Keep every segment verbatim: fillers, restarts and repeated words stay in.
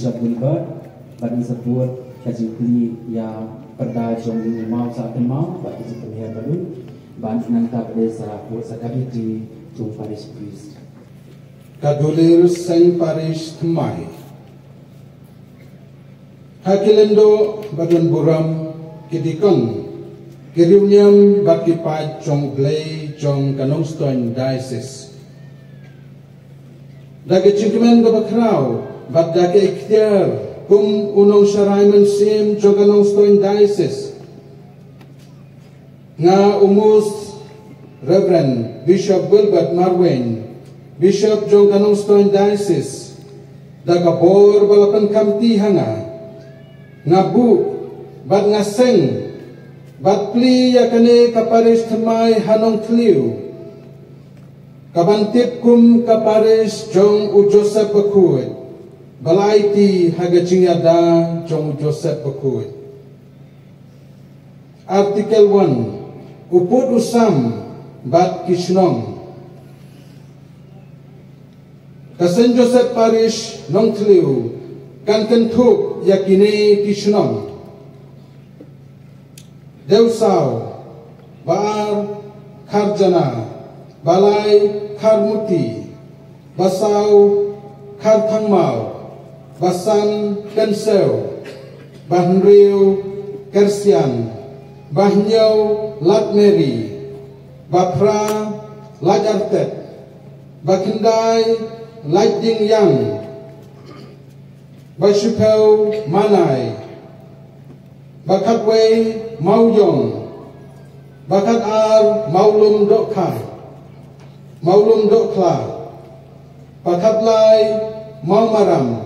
Bishop Wilbert, bad ngi sa bud ka jingplie ïa pyrda jong u maw sa thymmai, bad ka jingpynhiar balut, bad nangta pat sa bud sa ka biang jong u parish priest. Ka dulir seng parish thymmai. Ha ki lyngdoh bad don burom, ki deacon, ki riewniam bad ki paid jong U Blei jong ka Nongstoiñ Diocese. Da ka jingkmen kaba khraw bad da ka iktiar kum u nongsharai mynsiem jong ka Nongstoiñ Diocese, nga u Most Reverend Bishop Wilbert Marwein, Bishop jong ka Nongstoiñ Diocese, da ka bor ba la pynkhamti ha nga, nga buh bad nga seng bad plie ïa kane ka parish thymmai ha Nongthliew, kaban tip kum ka parish jong u Joseph Bakhuid, ba la aiti ha ka jingïada jong u Joseph Bakhuid. Article one, u pud u sam bad ki shnong. Ka Saint Joseph Parish Nongthliew kan kynthup ïa kine ki shnong: Dewsaw, ba ar Kharjana, ba lai Kharmuti, ba saw Kharthangmaw, ba san Kynsew, ba hynriew Kersian, ba hynñiew Lad Mary, ba phra Lad Artet, ba khyndai Lad Dingïang, ba shiphew Manai, ba khatwei Mawïong, ba khatar Mawlum Dohkha, Mawlum Dohkhla, ba khatlai Mawmaram,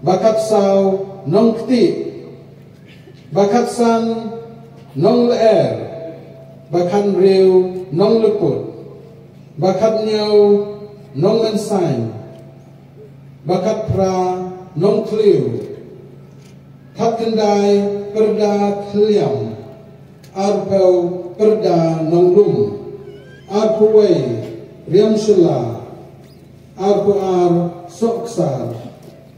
ba khatsaw Nongktieh, ba khatsan Nonglyer, ba khathynriew Nongliput, ba khathynñiew Nongmynsaiñ, ba khatphra Nongthliew, khatkhyndai Pyrda Khliam, arphew Pyrda Nonglum, arphew wei Riamshila, arphew ar Sohksar,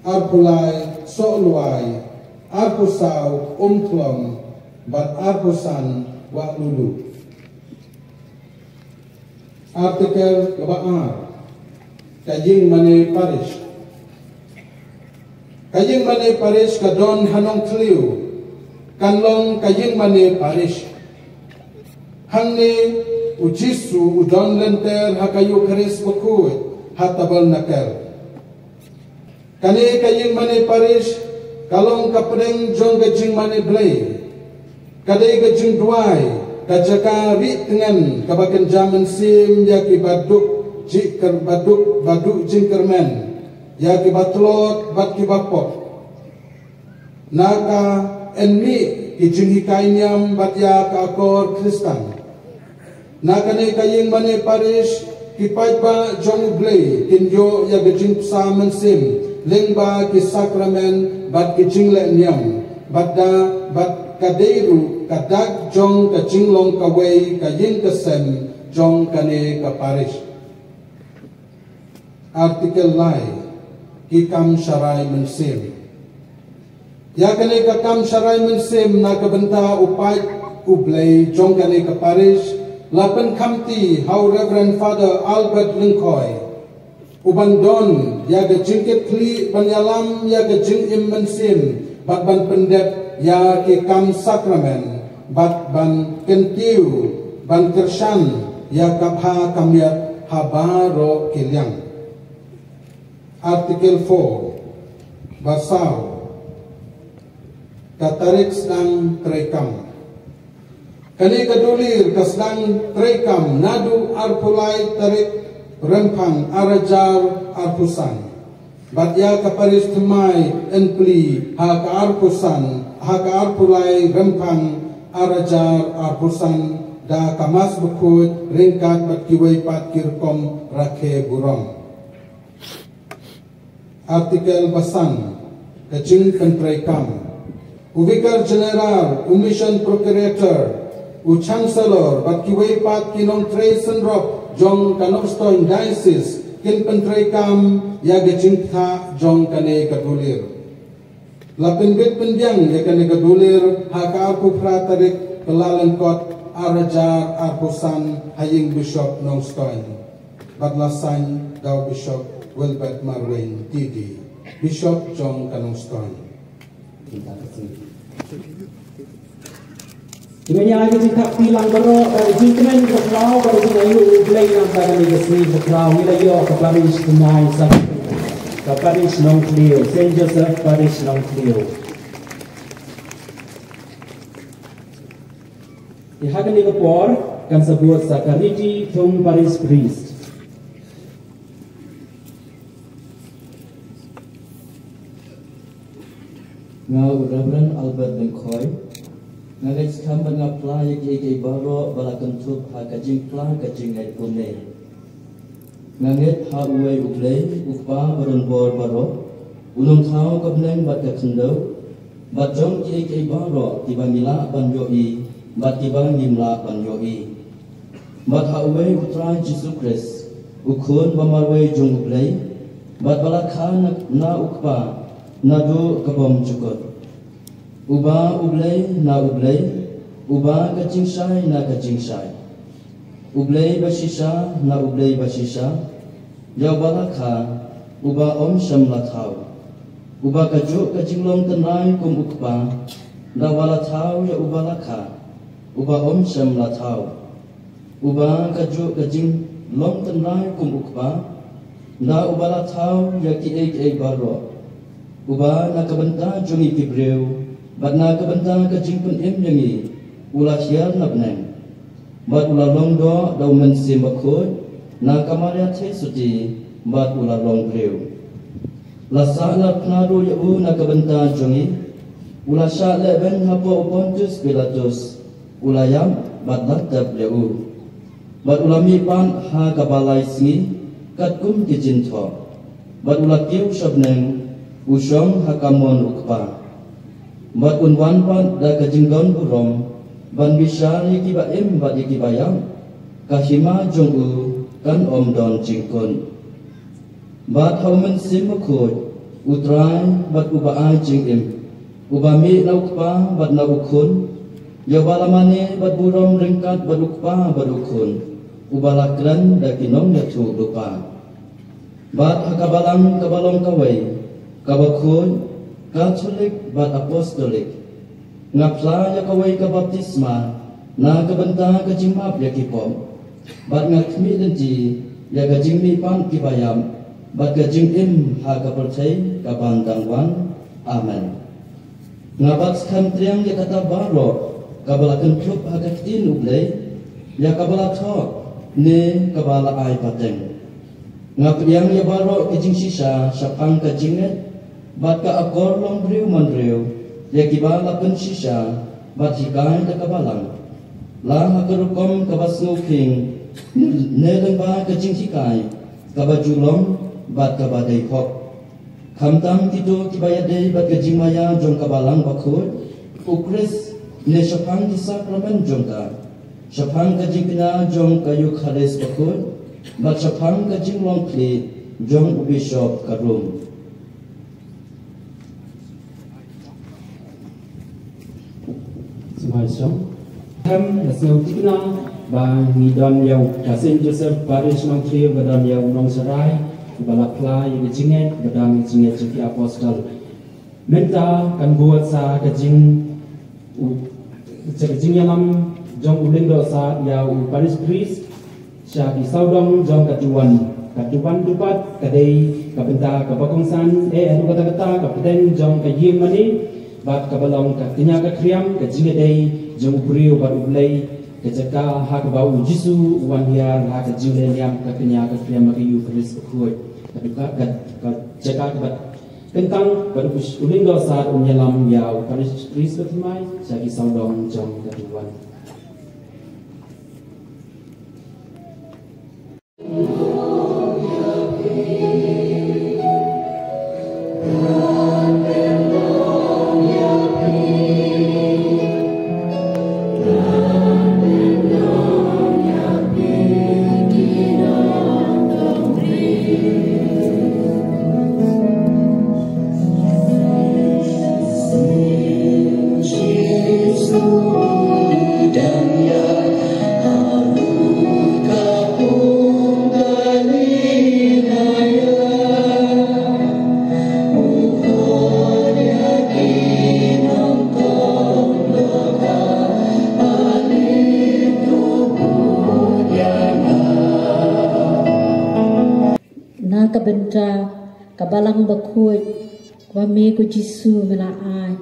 arphew lai Sohlwai, arphew saw Umkhlong, bad arphew san Wahlulu. Article kaba ar, ka ïingmane parish. Ka ïingmane parish ka don ha Nongthliew, kan long ka ïingmane parish. Hangne u Jisu u don lynter ha ka Eukharist bakhuid ha tabernacle. Kane ka ïingmane parish ka long ka pdeng jong ka jingmane Blei. Ka dei ka jingduwai, ka jaka rieh tngen kaba kynja mynsiem ïa kiba duk jingkyrmen, ba duk jingkyrmen, ïa kiba tlot bad kiba pop. Na ka ïa ki jinghikai niam bad ïa ka akor Khristan. Na kane ka ïingmane parish, ki paidbah jong U Blei kin ïoh ïa ka jingpynsah mynsiem lyngba ki sakramen bad ki jingleh niam, bad da, bad ka dei ruh ka dak jong ka jinglong kawei ka ïing ka sem jong kane ka parish. Article lai, ki kam sharai mynsiem. Ïa kane ka kam sharai mynsiem na ka bynta u paid U Blei jong kane ka parish, la pynkhamti ha u Reverend Father Albert Lyngkhoi, u ban don ïa ka jingkitkhlieh ban ïalam ïa ka jingim mynsiem, bad ban pyndep ïa ki kam sakramen, bad ban kyntiew, ban kyrshan ïa ka bha ka miat ha baroh ki liang. Article four, ba saw, ka tarik sdang treikam. Kane ka dulir ka sdang treikam naduh arphew lai tarik Rymphang ar hajar arphew san. Bad ïa ka parish thymmai yn plie ha ka arphew san, ha ka arphew lai Rymphang ar hajar arphew san, da ka mass bakhuid ryngkat bad kiwei pat ki rukom rakhe burom. Article ba san, ka jingpyntreikam. U Vicar General, u Mission Procurator, u Chancellor bad kiwei pat ki nongtrei synrop jong ka Nongstoiñ Diocese kin pyntreikam ïa ka jingpynthah jong kane ka dulir. La pynbit pynbiang ïa kane ka dulir ha ka arphew phra tarik Kyllalyngkot arhajar arphew san ha ïing Bishop Nongstoiñ. Bad la sign da u Bishop Wilbert Marwein D D, Bishop jong ka Nongstoiñ. Te mynta ka jingkyrkhu lang baroh, ka jingkmen ka Trai, ka jingkyrkhu U Blei, nangta kane ka sngi ka Trai ngi la ïoh ka parish thymmai sa, ka parish Nongthliew, Saint Joseph Parish Nongthliew. Te ha kane ka por kan sa bud sa ka riti thung parish priest. Nga u Reverend Albert Lyngkhoi, nga ngeit skhem bad nga phla ïa kiei kiei baroh ba la kynthup ha ka jingphla ka jingngeit kumne. Nga ngeit ha uwei U Blei, U Kpa badonbor baroh, u nongthaw ka bneng bad ka khyndew, bad jong kiei kiei baroh kiba ngi lah ban ïohi bad kiba ngim lah ban ïohi. Bad ha uwei U Trai Jisu Khrist, U Khun ba marwei jong U Blei, bad ba la kha na, na U Kpa naduh ka bymjukut. Uba U Blei na U Blei, uba ka jingshai na ka jingshai, U Blei bashisha na U Blei bashisha, ïa uba la kha, uba ym shym la thaw. Uba kajuh ka jinglong tynrai kum U Kpa, da uba la thaw ïa uba la kha, uba ym shym la thaw. Uba kajuh ka jinglong tynrai kum U Kpa, da uba la thaw ïa kiei kiei baroh. Uba na ka bynta jong ngi ki briew, bad na ka bynta ka jingpynim ïa ngi, u la hiar na bneng. Bad u la long doh da U Mynsiem Bakhuid na ka Maria Theisotti, bad u la long briew. La sahnarphna ruh ïa u na ka bynta jong ngi, u la shah lehbeiñ hapoh u Pontius Pilatus, u la ïap bad la tep ïa u. Bad u la mihpat ha kaba lai sngi katkum ki jingthoh. Bad u la kiew sha bneng, u shong ha kamon U Kpa. Bad un wan pat da ka jingdon burom ban bishar ïa kiba im bad ïa kiba ïap. Ka hima jong u kan ym don jingkut. Bad ha U Mynsiem Bakhuid, U Trai bad uba ai jingim, uba mih na U Kpa bad na U Khun, ïa uba la mane bad burom ryngkat bad U Kpa bad U Khun, uba la kren da ki nongïathuhlypa. Bad ha ka balang kaba long kawei, kaba khuid, Katholik bad Apostolik, nga phla ïa kawei ka baptisma na ka bynta ka jingmap ïa ki pop. Bad nga khmih lynti ïa ka jingmihpat kiba ïap bad ka jingim ha ka pyrthei kaban dang wan. Amen. Nga bat skhem triang ïa kata baroh kaba la kynthup ha ka ktien U Blei, ïa kaba la thoh ne kaba la ai pateng. Nga pdiang ïa baroh ki jingshisha shaphang ka jingngeit bad ka akor longbriew manbriew, ïa kiba la pynshisha bad hikai da ka balang, la ha ka rukom kaba sngewkhia ne lyngba ka jinghikai kaba ju long bad kaba dei hok. Khamtam kito kiba ïadei bad ka jingmaïa jong ka Balang Bakhuid U Khrist, ne shaphang ki sakramen jong ka, shaphang ka jingkñia jong ka Eukharist Bakhuid, bad shaphang ka jinglong khlieh jong u Bishop ka Rome. Sngewbha ïa u. Em, nga sngewthikna ba ngi don ïa u ka Saint Joseph Parish Nongthliew, ba don ïa u nongsharai, ba la phla ïa ka jingngeit, ba don ïa ka jingngeit jong ki apostol. Mynta kan bud sa ka jing, u, sa ka jingïalam jong u lyngdoh sah ïa u Parish Priest, sha ki sawdong jong ka Duwan. Ka Duwan Dupat ka dei ka bynta kaba kongsan, eh, haduh katta katta ka pdeng jong ka ïing mane, bad kaba long ka kñia ka khriam, ka jingïadei jong u briew bad U Blei, ka jaka ha kaba u Jisu u wan hiar ha ka jingleh niam ka kñia ka khriam bad ka Eukharist bakhuid. Ka duka, ka, ka jaka kaba kyntang bad u, u lyngdoh sah un ïalam ïa u Parish Priest bathymmai sha ki sawdong jong ka Duwan. Na ka bynta ka balang bakhuid, kaba me ko Jisu me la ai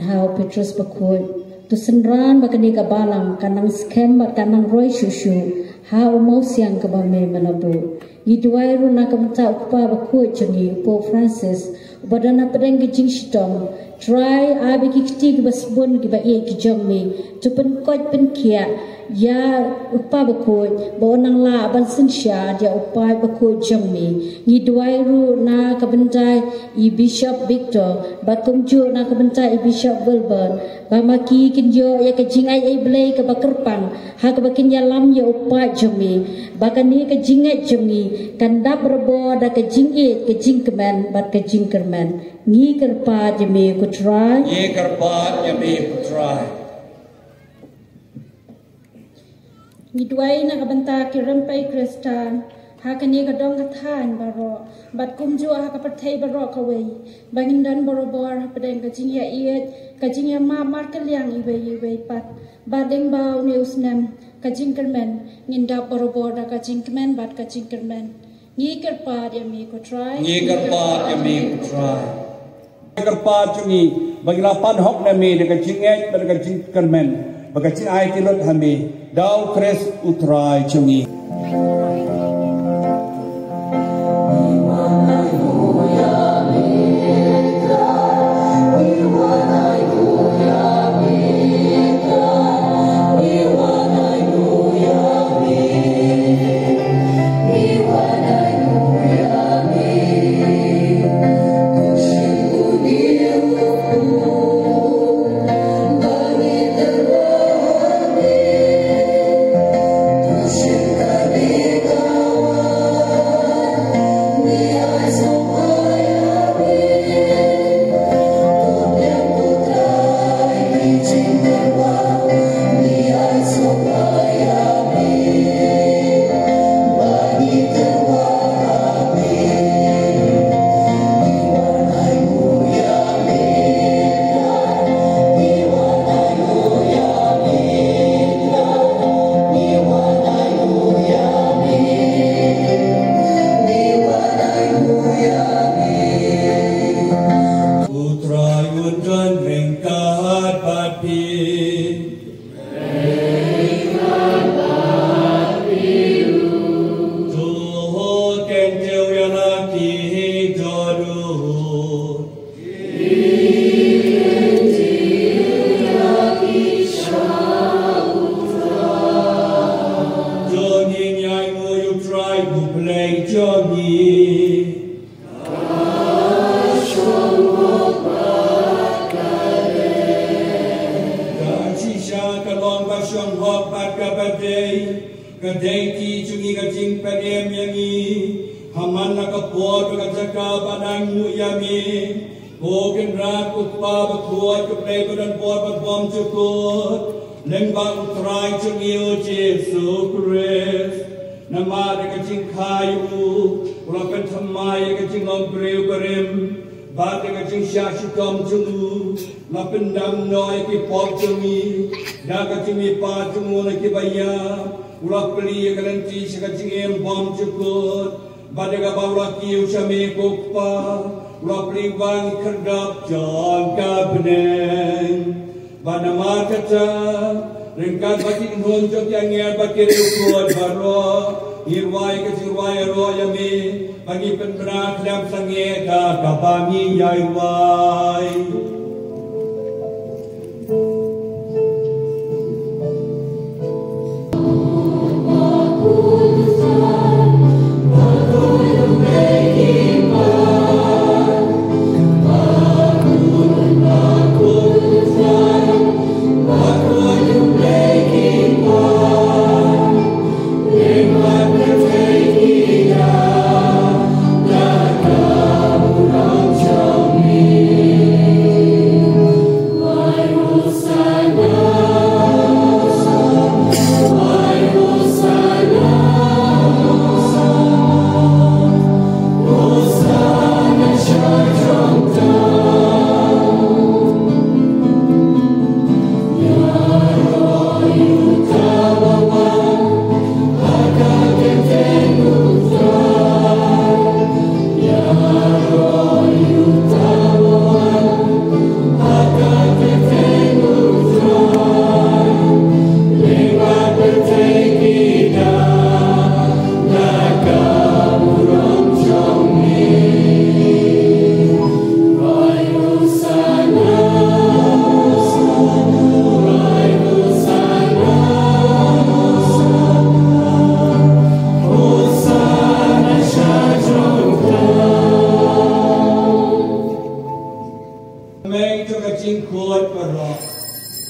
ha u Petros bakhuid. To synran ba kane ka balang kan nang skhem bad kan nang roi shuh shuh ha u mawsiang kaba me me la buh. Ngi duwai ruh na ka bynta u Kpa bakhuid jong ngi, u Pope Francis, uba don hapdeng ka jingshitom. Trai, ai ba ki kti kiba sbun kiba ïeit ki jong me, to pynkoit pynkhiah ïa u Kpa bakhuid, ba un nang lah ban synshar ïa u paid bakhuid jong me. Ngi duwai ruh na ka bynta i Bishop Victor, bad kumjuh na ka bynta i Bishop Wilbur, ba ma ki kin ïoh ïa ka jingai ei Blei kaba kyrpang, ha kaba kin ïalam ïa u paid jong me. Ba kane ka jingngeit jong ngi kan dap barabor da ka jingïeit, ka jingkmen bad ka jingkyrmen. Ngi kyrpad ïa me ko Trai. Ngi kyrpad ïa me ko Trai. Ngi duwai na ka bynta ki rympei Khristan ha kane ka dong ka thaiñ baroh, bad kumjuh ha ka pyrthei baroh kawei, ba ngin don barabor hapdeng ka jingïaieit, ka jingïamap markylliang iwei ïa iwei pat, bad lyngba une u snem ka jingkyrmen, ngin dap barabor da ka jingkmen bad ka jingkyrmen. Ngi kyrpad ïa me ko Trai. Ngi kyrpad ïa me ko Trai. Kyrpad jong ngi, ba ngi la pan hok na me da ka jingngeit bad da ka jingkyrmen, ba ka jingai kin lut ha me, da u Khrist u Trai jong ngi. U Trai un don ryngkat bad phi. To kyntiew ïa la ki dohnud. To ngin ïainguh ïa U Trai U Blei jong ngi. Ka jingshisha ka long ba shong hok bad kaba dei, ka dei ki jong ngi ka jingpynim ïa ngi. Ha man la ka por bad ka jaka ban ainguh ïa me, ko Kynrad, ko Kpa bakhuid, ko Blei ba don bor bad bymjukut, lyngba U Trai jong ngi U Jisu Khrist. Namar da ka jingkha ïa u, u la pynthymmai ïa ka jinglong briew barim, bad da ka jingshah shitom jong u, u la pyndam noh ïa ki pop jong ngi. Da ka jingmihpat jong u na kiba ïap, u la plie ïa ka lynti sha ka jingim bymjukut. Bad da kaba u la kiew sha me ko Kpa, u la plie wang khyrdop jong ka bneng. Bad namar kata, ryngkat bad ki kynhun jong ki angel bad ki riewkhuid baroh, ngi rwai ka jingrwai ïaroh ïa me, bad ngi pynbna khlem sangeh da kaba ngi ïai rwai.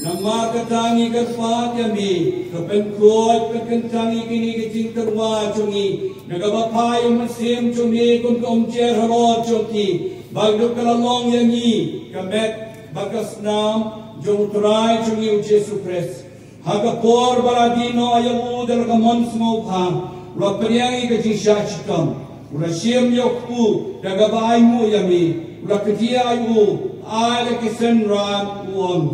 Namar kata ngi kyrpad ïa me, ka pynkhuid pynkyntang ïa kine ki jingtyrwa jong ngi da kaba phah ïa u Mynsiem jong me kum ka umjer halor jong ki, ba ka dei ka la long ïa ngi ka met bad ka snam jong u Trai jong ngi u Jisu Khrist. Ha ka por ba la die noh ïa u da la ka mon sngewbha, u la pdiang ïa ka jingshah shitom, u la shim ïa u kpu da kaba ainguh ïa me, u la kdiah ïa u, ai la ki synran, u ong: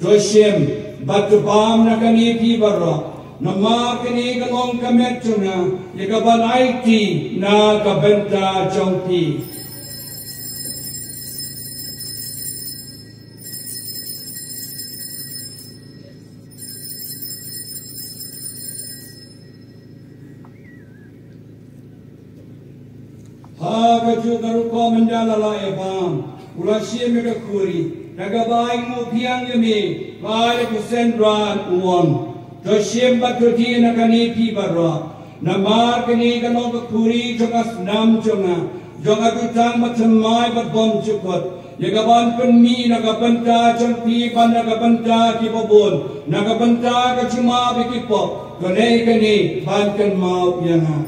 To shim bad to bam na kane phi baroh, namar kane ka long ka met jong nga, ïa kaban aiti na ka bynta jong phi. Ha kajuh ka rukom ynda la lah ïa bam, u la shim ïa ka khuri, da kaba ainguh biang ïa me, u ai la ki synran, u ong: To shim bad to die na kane phi baroh, namar kane ka long ka khuri jong ka snam jong nga, jong ka jutang bathymmai bad bymjukut, ïa kaban pynmih na ka bynta jong phi bad na ka bynta kiba bun, na ka bynta ka jingmap ïa ki pop. To leh kane ban kynmaw ïa nga.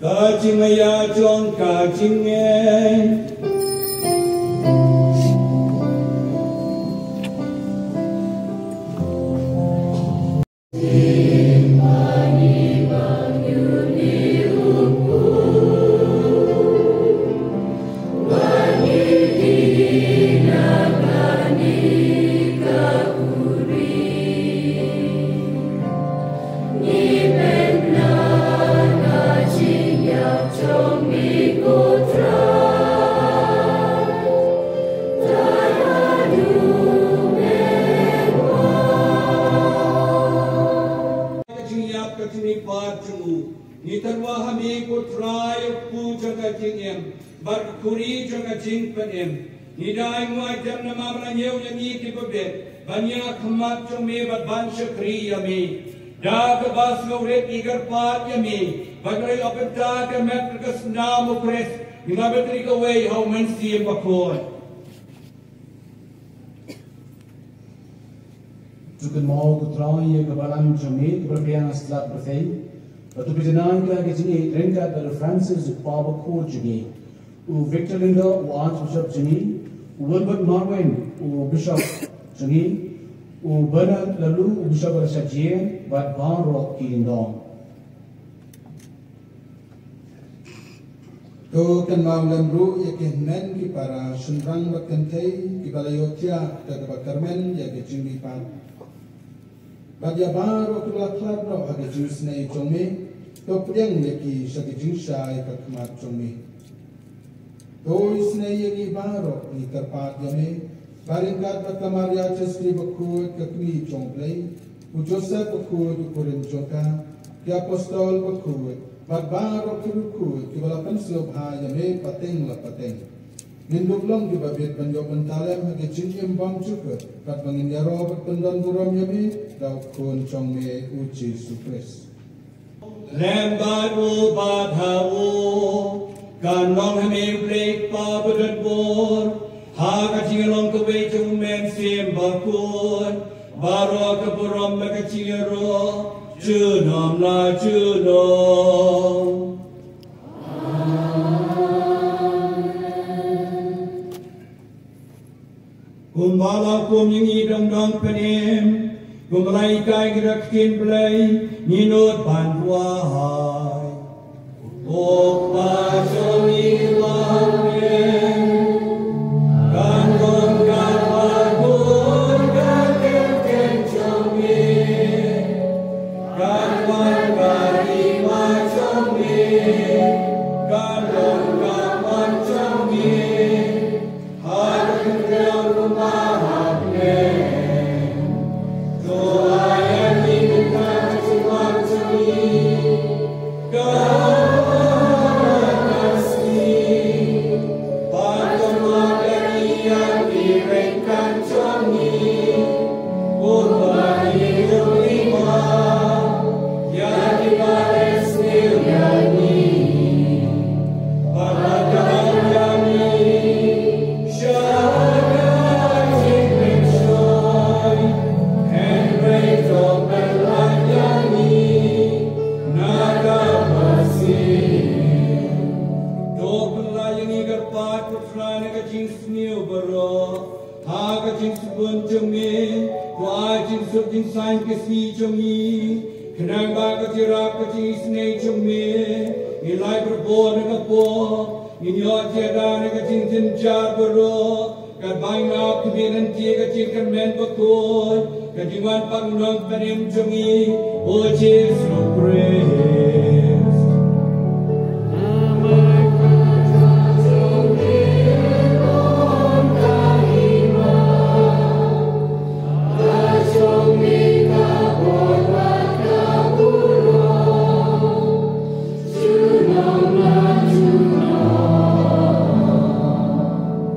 Ka jingïa jong ka jingngeit. Ka jingïap ka jingmihpat jong u. Ngi tyrwa ha me ko Trai, u kpu jong ka jingim bad ka khuri jong ka jingpynim. Ngi da ainguh aidem namar ba la ñiew ïa ngi kiba bit ban ïakhmat jong me bad ban shakri ïa me. Da kaba sngewrit ngi kyrpad ïa me ba ka la ïoh bynta ka met ka snam u Khrist, ngi la btri kawei ha u Mynsiem Bakhuid. To kynmaw ko Trai ïa ka balang jong me kaba la pdiang ha slap pyrthei, bad to pynjanai ka ha ka jingïeit ryngkat bad u Francis u kpa bakhuid jong ngi, u Victor Lyngdoh u Archbishop jong ngi, u Wilbert Marwein u Bishop jong ngi, u Bernard Laloo u Bishop ba la shah jia, bad baroh ki lyngdoh. To kynmaw lem ruh ïa ki hynmen ki para shynrang bad kynthei kiba la ïohthiah da kaba kyrmen ïa ka jingmihpat, bad ïa baroh kiba la khlad noh ha ka jingisynei jong me. To pdiang ïa ki sha ka jingshai ka khmat jong me. To isynei ïa ngi baroh, ngi kyrpad ïa me, ba ryngkat bad ka Maria Joseph bakhuid ka kmie jong u Blei, u Joseph bakhuid u kurim jong ka, ki apostol bakhuid, bad baroh ki riewkhuid kiba la pynsngewbha ïa me pateng la pateng, ngin dup long kiba bit ban ïoh bynta lem ha ka jingim bymjukut, katba ngin ïaroh bad pyndonburom ïa me da u Khun jong me u Jisu Khrist. Lem bad u bad ha u, kan long ha me u Blei Kpa badonbor, ha ka jinglong kawei jong u Mynsiem Bakhuid, baroh ka burom bad ka jingïaroh junom la junom. Kumba la kum ïa ngi dang dang pynim, kumba la hikai ngi da ka ktien Blei, ngin nud ban duwai. Ko Kpa jong ngi ba ha bneng, kan long katba bun ka ktien jong me. Kan wan ka hima jong me, kan long ka mon jong me. Ha ka khyndew kumba ha bneng. To ai ïa ngi mynta ka jingwan jong ngi. Ka sngi jong ngi, khnang ba ka jingïarap ka jingisynei jong me, ngin lai barabor na ka pop, ngin ïoh jingïada na ka jingjynjar baroh, katba ngin ap khmih lynti ka jingkyrmen bakhuid, ka jingwan pat u Nongpynim jong ngi, u Jisu Khrist.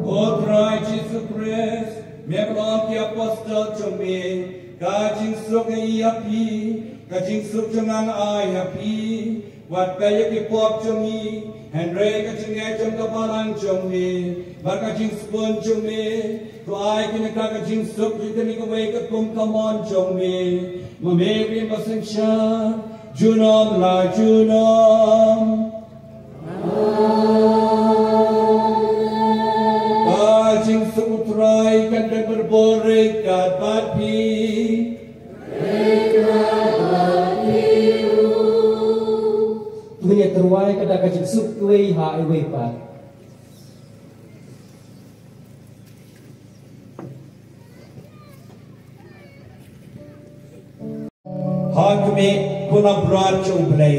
O Trai Jisu Khrist, me ba la ong ki apostol jong me, ka jingsuk nga ai ha phi, ka jingsuk jong nga nga ai ha phi. Wat peit ïa ki pop jong ngi, hynrei ka jingngeit jong ka balang jong me, bad ka jingsbun jong me, to ai kine ki da ka jingsuk ïa kane kawei ka kum ka mon jong me. Ma me u Blei basynshar, junom la junom. Ka jingsuk u Trai kan don barabor ryngkat bad phi. Ngin ïa tyrwa ka da ka jingsuk iwei ha iwei pat. Ha khmih, ko lamphuh jong U Blei.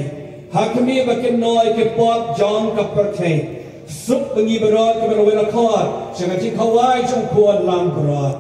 Ha khmih ba kin noh ïa ki pop jong ka pyrthei. Suk ba ngi baroh kiba la wai la khot sha ka jingkhawai jong u khun langbrot.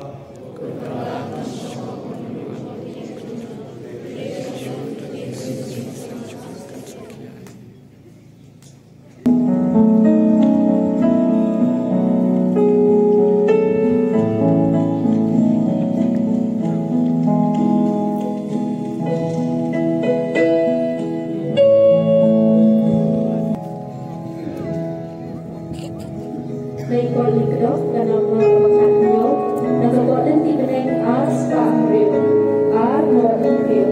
Lei kwah lei kdok, ka nongwa ka bakat nyo, na ka bok lynti bneng ar spah hynriew, ar nor hynriew.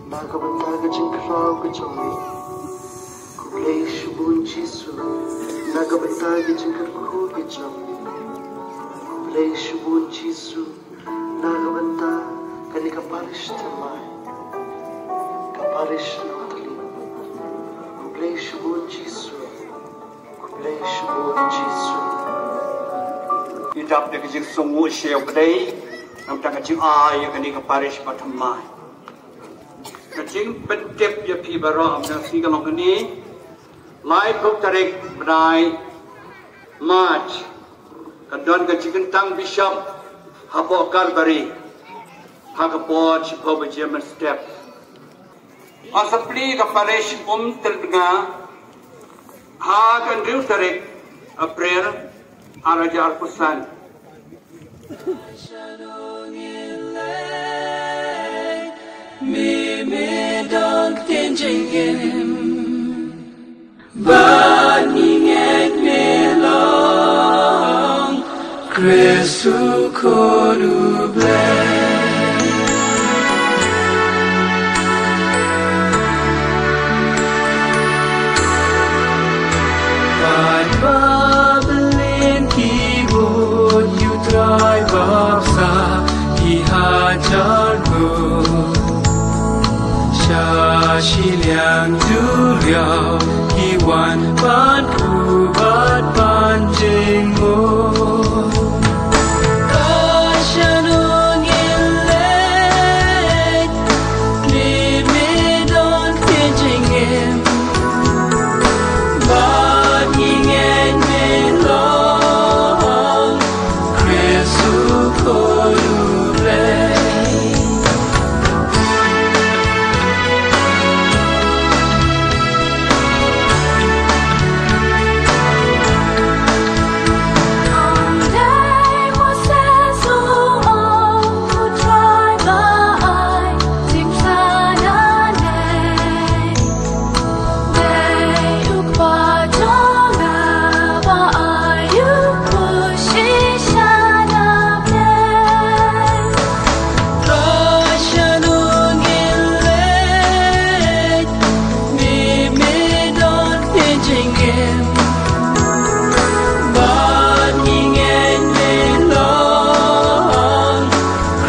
Na ka bynta ka jingkhraw ka jong me. Khublei shibun Jisu. Na ka bynta ka jingkyrkhu ka jong me. Khublei shibun Jisu. Na ka bynta kane ka parish thymmai. Ka parish Nongtylli. Khublei shibun Jisu. Khublei shibun Jisu. Ngi dap da ka jingsngew sha U Blei, namar ka jingai ïa kane ka parish ba thymmai. Ka jingpyntip ïa phi baroh, ym dang sngi ka long kane, laiphew tarik bnai March, ka don ka jingkyntang bishop hapoh Kalbari ha ka por shiphew baje mynstep. Assembly ka parish Umtylbnga, Ha ka hynriew tarik April ar hajar arphew san. Me, me don ktien jingim. Bad ngi ngeit me long Khrist u Khun u Blei. Bad ba bylliñ ki bud ïa u Trai bapsa ki hajar ngut. Sha shiliang duriaw ki wan ban khublei bad ban jingmut. Ka shano ngin leit, me, me don ktien jingim. Bad ngi ngeit me long Khrist u Khun u Blei.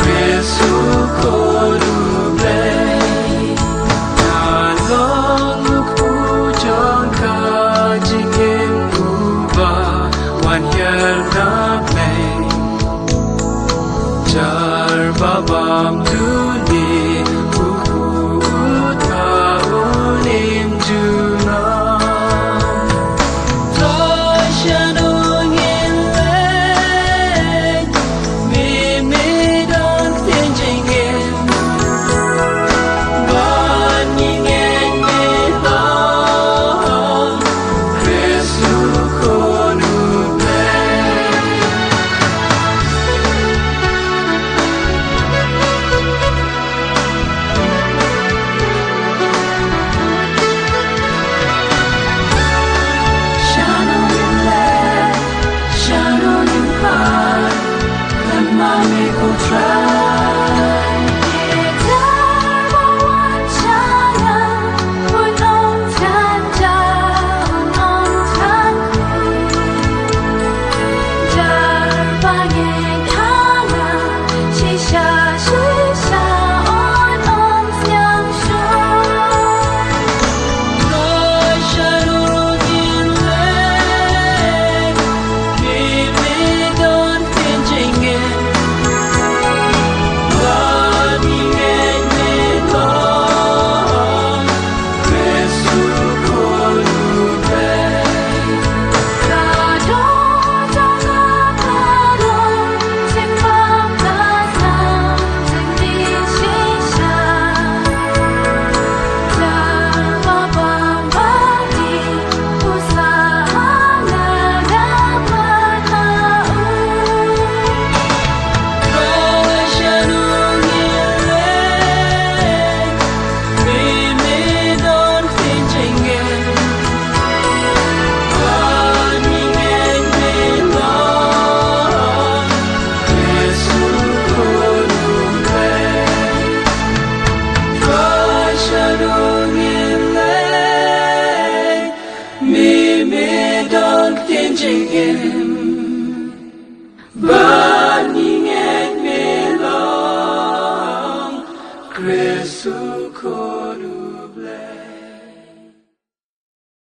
Khrist u Khun u Blei. Nga long u khun jong ka jingim uba wan hiar na Blei. Jar ba bam duni u khun u ta u nim juna.